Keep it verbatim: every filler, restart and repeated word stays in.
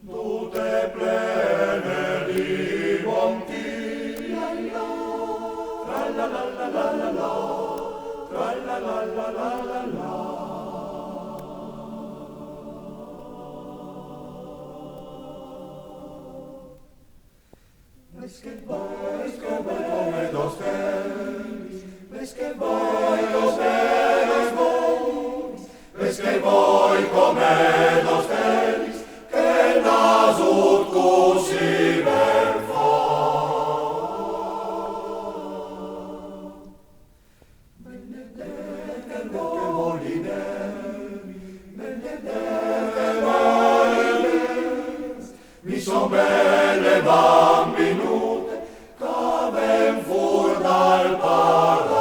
Tute plene di bonti, tra la la la la la la, tra la la la la la la. Ves que voi, ves que voi come dos tenis, ves que voi los veros bons, ves que voi come dos tenis, que nasut così ben fat. Benedetto che molineri, benedetto che molineri, mi son belle bambinute, che ven fur dal paradis.